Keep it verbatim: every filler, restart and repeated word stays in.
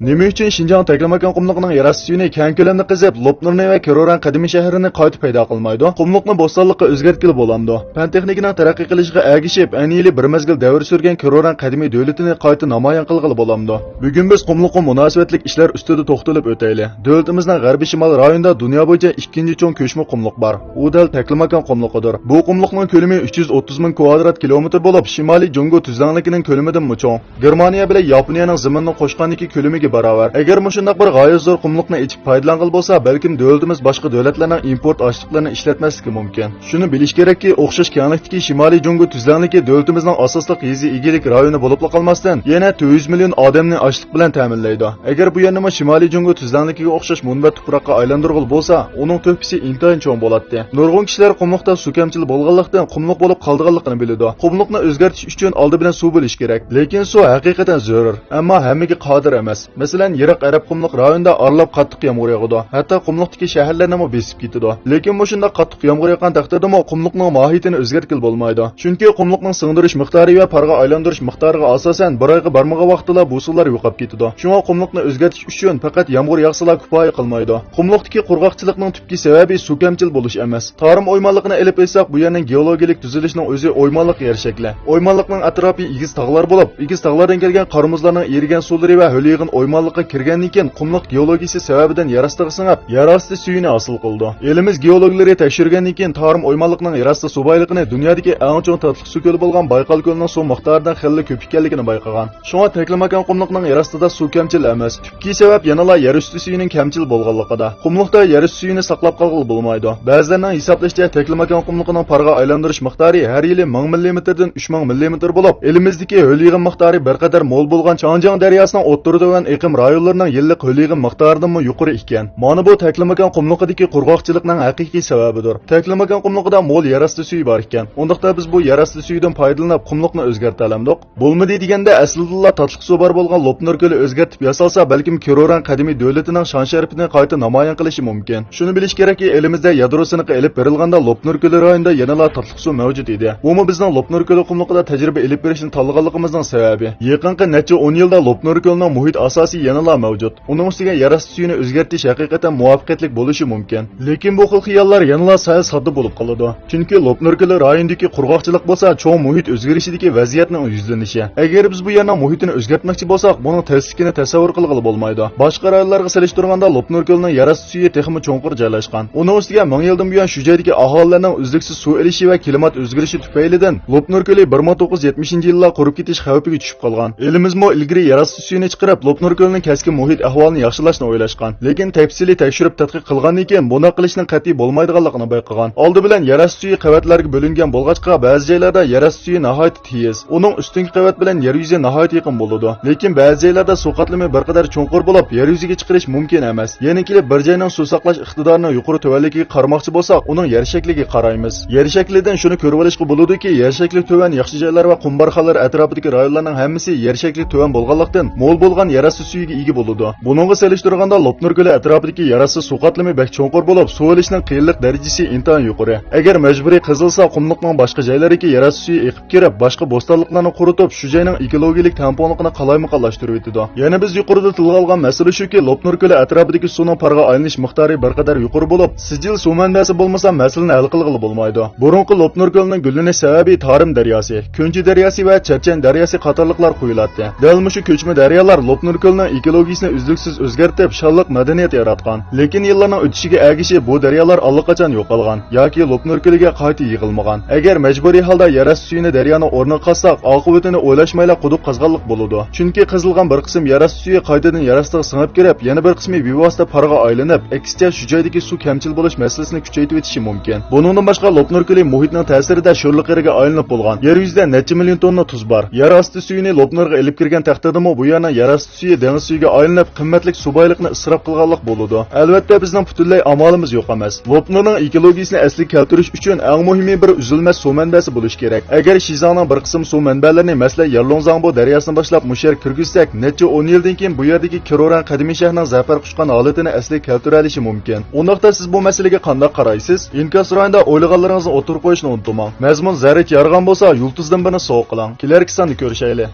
نېمە ئۈچۈن شىنجاڭ تەكلىماكان قۇملۇقىنىڭ يەر ئاستى سۈيىنى كەڭ كۆلەمدە قېزىپ، لوپنۇرنى ۋە كېروران قەدىمىي شەھىرىنى قايتا پەيدا قىلمايدۇ؟ قۇملۇقنى بوستانلىققا ئۆزگەرتكىلى بولامدۇ؟ پەن تېخنىكىنىڭ تەرەققىي قىلىشىغا ئەگىشىپ، ئەنە يىلى بىر مەزگىل دەۋر سۈرگەن كېروران قەدىمىي دۆلىتىنى قايتا نامايان قىلغىلى بولامدۇ؟ بۈگۈن بىز قۇملۇققا مۇناسىۋەتلىك ئىشلار ئۈستىدە توختىلىپ ئۆتەيلى. دۆلىتىمىزنىڭ غەربىي شىمال رايونىدا دۇنيا بويىچە ئىككىنچى چوڭ كۆچمە قۇملۇق بار. ئۇ دەل تەكلىماكان قۇملۇقىدۇر. بۇ قۇملۇقنىڭ كۆلىمى ئۈچ يۈز ئوتتۇز مىڭ كۋادرات كىلومېتىر بولۇپ، شىمالىي جۇڭگو تۈزلەڭلىكىنىڭ كۆلىمىدىنمۇ چوڭ. گېرمانىيە بىلەن ياپونىيەنىڭ زېمىنىنى قوشقاندىكى كۆلىمىگە باراۋەر. ئەگەر مۇشۇنداق بىر غايەت زور قۇملۇقنى ئېچىپ پايدىلانغىلى بولسا، بەلكىم دۆلىتىمىز باشقا دۆلەتلەرنىڭ ئىمپورت ئاشلىقلىرىنى ئىشلەتمەسلىكى مۇمكىن. شۇنى بىلىش كېرەككى، ئوخشاش كەڭلىكتىكى شىمالىي جۇڭگو تۈزلەڭلىكى دۆلىتىمىزنىڭ ئاساسلىق يېزا ئىگىلىك رايونى بولۇپلا قالماستىن، يەنە تۆت يۈز مىليون ئادەمنى ئاشلىق بىلەن تەمىنلەيدۇ. ئەگەر بۇ يەرنىمۇ شىمالىي جۇڭگو تۈزلەڭلىكىگە ئوخشاش مۇنبەت تۇپراققا ئايلاندۇرغىلى بولسا، ئۇنىڭ تۆھپىسى ئىنتايىن چوڭ بولاتتى. نۇرغۇن كىشىلەر قۇملۇقتا سۇ كەمچىل بولغانلىقتىن، قۇملۇق بولۇپ قالىدىغانلىقىنى بىلىدۇ. قۇملۇقنى ئۆزگەرتىش ئۈچۈن ئالدى بىلەن سۇ بولۇش كېرەك. لېكىن سۇ ھەقىقەتەن زۆرۈر، ئەمما ھەممىگە قادىر ئەمەس. مەسىلەن، يىراق ئەرەب قۇملۇق رايونىدا ئارىلاپ قاتتىق يامغۇر ياغىدۇ، ھەتتا قۇملۇقتىكى شەھەرلەرنىمۇ بېسىپ كېتىدۇ. لېكىن مۇشۇنداق قاتتىق يامغۇر ياغقان تەقدىردىمۇ قۇملۇقنىڭ ماھىيىتىنى ئۆزگەرتكىلى بولمايدۇ. چۈنكى قۇملۇقنىڭ سىڭدۈرۈش مىقدارى ۋە پارغا ئايلاندۇرۇش مىقدارىغا ئاساسەن، بىر ئايغا بارمىغان ۋاقىتتىلا بۇ سۇلار يوقاپ كېتىدۇ. شۇڭا قۇملۇقنى ئۆزگەرتىش ئۈچۈن پەقەت يامغۇر ياغسىلا كۇپايە قىلمايدۇ. قۇملۇقتىكى قۇرغاقچىلىقنىڭ تۈپكى سەۋەبى سۇ كەمچىل بولۇش ئەمەس. تارىم ئويمانلىقىنى ئېلىپ ئېيتساق، بۇ يەرنىڭ گېئولوگىيىلىك تۈزۈلۈشىنىڭ ئۆزى ئويمانلىق يەر شەكلى. ئويمانلىقنىڭ ئەتراپى ئېگىز تاغلار بولۇپ، ئېگىز تاغلاردىن كەلگەن قار-مۇزلارنىڭ ئېرىگەن سۇلىرى ۋە ھۆليېغىن ئويمانلىققا كىرگەندىن كېيىن، قۇملۇق گېئولوگىيىسى سەۋەبىدىن يەر ئاستىغا سىڭىپ، يەر ئاستى سۈيىنى ھاسىل قىلىدۇ. ئېلىمىز گېئولوگلىرى تەكشۈرگەندىن كېيىن، تارىم ئويمانلىقنىڭ يەر ئاستى سۇ بايلىقىنى دۇنيادىكى ئەڭ چوڭ تاتلىق سۇ كۆلى بولغان بايقال كۆلىنىڭ سۇ مىقدارىدىن خېلىلا كۆپ ئىكەنلىكىنى بايقىغان. شۇڭا تەكلىماكان قۇملۇقنىڭ يەر ئاستىدا سۇ كەمچىل ئەمەس. تۈپكى سەۋەب يەنىلا يەر ئۈستى سۈيىنىڭ كەمچىل بولغانلىقىدا. قۇملۇقتا يەر ئۈستى سۈيىنى ساقلاپ قالغىلى بولمايدۇ. بەزىلەرنىڭ ھېسابلىشىچە، تەكلىماكان قۇملۇقىنىڭ پارغا ئايلاندۇرۇش مىقدارى ھەر يىلى مىڭ مىللىمېتىردىن ئۈچ مىڭ مىللىمېتىر بولۇپ، ئېلىمىزدىكى ھۆل يېغىن مىقدارى بىر قەدەر مول بولغان چاڭجياڭ دەرياسىنىڭ ئوتتۇرا تۆۋەن ئېقىم رايونلىرىنىڭ يىللىق ھۆل يېغىن مىقدارىدىنمۇ يۇقىرى ئىكەن. مانا بۇ تەكلىماكان قۇملۇقىدىكى قۇرغاقچىلىقنىڭ ھەقىقىي سەۋەبىدۇر. تەكلىماكان قۇملۇقىدا مول يەر ئاستى سۈيى بار ئىكەن. ئۇنداقتا بىز بۇ يەر ئاستى سۈيىدىن پايدىلىنىپ، قۇملۇقنى ئۆزگەرتەلەمدۇق؟ بولمىدى دېگەندە، ئەسلىدىلا تاتلىق سۇ بار بولغان لوپنۇر كۆلى ئۆزگەرتىپ ياسالسا، بەلكىم كېروران قەدىمىي دۆلىتىنىڭ شان-شەرىپىنى قايتا نامايان قىلىشى مۇمكىن. شۇنى بىلىش كېرەككى، ئېلىمىزدە يادرو سىنىقى ئېلىپ بېرىلغاندا، لوپنۇر كۆلى رايونىدا يەنىلا تاتلىق سۇ مەۋجۇت ئىدى. بۇمۇ بىزنىڭ لوپنۇر كۆلى قۇملۇقىدا تەجرىبە ئېلىپ بېرىشنى تاللىغانلىقىمىزنىڭ سەۋەبى. يېقىنقى نەچچە ئون يىلدا لوپنۇر كۆلىنىڭ مۇھىت ئاساسى يەنىلا مەۋجۇت. ئۇنىڭ ئۈستىگە يەر ئاستى سۈيىنى ئۆزگەرتىش ھەقىقەتەن مۇۋەپپەقىيەتلىك بولۇشى مۇمكىن. لېكىن بۇ خىل خىياللار يەنىلا سەل ساددا بولۇپ قالىدۇ. چۈنكى لوپنۇر كۆلى رايونىدىكى قۇرغاقچىلىق بولسا چوڭ مۇھىت ئۆزگىرىشىدىكى ۋەزىيەتنىڭ يۈزلىنىشى. ئەگەر بىز بۇ يەرنىڭ مۇھىتىنى ئۆزگەرتمەكچى بولساق، بۇنىڭ تەسلىكىنى تەسەۋۋۇر قىلغىلى بولمايدۇ. باشقا رايونلارغا سېلىشتۇرغاندا لوپنۇر كۆلىنىڭ يەر ئاستى سۈيى تېخىمۇ چوڭقۇر جايلاشقان. ئۇنىڭ ئۈستىگە مىڭ يىلدىن بۇيان شۇ جايدىكى ئاھالىلەرنىڭ ئۈزلۈكسىز سۇ ئېلىشى ۋە كىلىمات ئۆزگىرىشى تۈپەيلىدىن لوپنۇر كۆلى بىر مىڭ توققۇز يۈز يەتمىشىنچى يىللار قۇرۇپ كېتىش خەۋپىگە چۈشۈپ قالغان. ئېلىمىزمۇ ئىلگىرى يەر ئاستى سۈيىنى چىقىرىپ، لوپنۇر كۆلىنىڭ كەسكىن مۇھىت ئەھۋالىنى ياخشىلاشنى ئويلاشقان. لېكىن تەپسىلىي تەكشۈرۈپ تەتقىق قىلغاندىن كېيىن، بۇنداق قىلىشنىڭ قەتئىي بولمايدىغانلىقىنى بايقىغان. ئالدى بىلەن يەر ئاستى سۈيى قەۋەتلەرگە بۆلۈنگەن بولغاچقا، بەزى جايلاردا يەر ئاستى سۈيى ناھايىتى تېيىز. ئۇنىڭ ئۈستۈنكى قەۋەت بىلەن يەر يۈزى ناھايىتى يېقىن بولىدۇ. لېكىن بەزى جايلاردا سۇ قاتلىمى بىر قەدەر چوڭقۇر بولۇپ، يەر يۈزىگە چىقىرىش مۇمكىن ئەمەس. يەنە كېلىپ بىر جاينىڭ سۇ ساقلاش ئىقتىدارىنىڭ يۇقىرى تۆۋەنلىكىگە قارىماقچى بولساق، ئۇنىڭ يەر شەكلىگە قارايمىز. يەر شەكلىدىن شۇنى كۆرۈۋېلىشقا بولىدۇكى، يەر شەكلى تۆۋەن ياخشى جايلار ۋە قۇمبارخانلار ئەتراپىدىكى رايونلارنىڭ ھەممىسى يەر شەكلى تۆۋەن بولغانلىقتىن، مول بولغان يەر ئاستى سۈيىگە ئىگە بولىدۇ. بۇنىڭغا سېلىشتۇرغاندا، لوپنۇر كۆلى ئەتراپىدىكى يەر ئاستى سۇ قاتلىمى بەك چوڭقۇر بولۇپ، سۇ ئېلىشنىڭ قىيىنلىق دەرىجىسى ئىنتايىن يۇقىرى. ئەگەر مەجبۇرىي قېزىلسا، قۇملۇقنىڭ باشقا جايلىرىدىكى يەر ئاستى سۈيى ئېقىپ كىرىپ، باشقا بوستانلىقلارنى قۇرۇتۇپ، شۇ جاينىڭ ئېكولوگىيىلىك تەڭپۇڭلۇقىنى قالايمىقانلاشتۇرۇۋېتىدۇ. يەنە بىز يۇقىرىدا تىلغا ئالغان مەسىلە شۇكى، لوپنۇر كۆلى ئەتراپىدىكى سۇنىڭ پارغا ئايلىنىش مىقدارى بىر قەدەر يۇقىرى بولۇپ، سىجىل سۇ مەنبەسى بولمىسا، مەسىلىنى ھەل قىلغىلى بولمايدۇ. بۇرۇنقى لوپنۇر كۆلىنىڭ گۈللىنىش سەۋەبى تارىم دەرياسى، كۆنچى دەرياسى ۋە چەرچەن دەرياسى قاتارلىقلار قۇيۇلاتتى. دەل مۇشۇ كۆچمە دەريالار لوپنۇر كۆلىنىڭ ئېكولوگىيىسىنى ئۈزلۈكسىز ئۆزگەرتىپ، شانلىق مەدەنىيەت ياراتقان. لېكىن يىللارنىڭ ئۆتۈشىگە ئەگىشىپ، بۇ دەريالار ئاللىقاچان يوقالغان ياكى لوپنۇر كۆلىگە قايتا يىغىلمىغان. ئەگەر مەجبۇرىي ھالدا يەر ئاستى سۈيىنى دەريانىڭ ئورنىغا قازساق، ئاقىۋىتىنى ئويلاشمايلا قۇدۇق قازغانلىق بولىدۇ. چۈنكى قېزىلغان بىر قىسىم يەر ئاستى سۈيى قايتىدىن يەر ئاستىغا سىڭىپ كىرىپ، يەنە بىر قىسمى بىۋاسىتە پارغا ئايلىنىپ، ئەكسىچە شۇ جايدىكى سۇ كەمچىل بولۇش مەسىلىسىنى كۈچەيتىۋېتىشى مۇمككەن. بۇنىڭدىن باشقا، لوپنۇر كۆلى مۇھىتنىڭ تەسىرىدە شورلۇق يېرىگە ئايلىنىپ بولغان. يەر يۈزىدە نەچچە مىليون توننا تۇز بار. يەر ئاستى سۈيىنى لوپنۇرغا ئېلىپ كىرگەن تەقدىردىمۇ، بۇ يەرنىڭ يەر ئاستى سۈيى دېڭىز سۈيىگە ئايلىنىپ، قىممەتلىك سۇ بايلىقىنى ئىسراپ قىلغانلىق بولىدۇ. ئەلۋەتتە، بىزنىڭ پۈتۈنلەي ئامالىمىز يوق ئەمەس. لوپنۇرنىڭ ئېكولوگىيىسىنى ئەسلىگە كەلتۈرۈش ئۈچۈن ئەڭ مۇھىمى بىر ئۈزۈلمەس سۇ مەنبەسى بولۇشى كېرەك. ئەگەر شىزاڭنىڭ بىر قىسىم سۇ مەنبەلىرىنى، مەسىلەن، يارلۇڭزاڭبو دەرياسىنى باشلاپ مۇشۇ يەرگە كىرگۈزسەك، نەچچە ئون يىلدىن كېيىن بۇ يەردىكى كېروران قەدىمىي شەھىرىنىڭ زەپەر قۇچقان ھالىتىنى ئەسلىگە كەلتۈرەلىشى مۇمكىن. ئۇنداقتا سىز بۇ مەسىلىگە قانداق قارايسىز؟ ئىنكاس رايونىدا ئويلىغانلىرىڭىزنى ئوتتۇرىغا قويۇشنى ئۇنتۇماڭ. مەزمۇن زەررىچە يارىغان بولسا، يۇلتۇزدىن بىرنى سوۋغا قىلىڭ. كېلەركى ساندا كۆرۈشەيلى.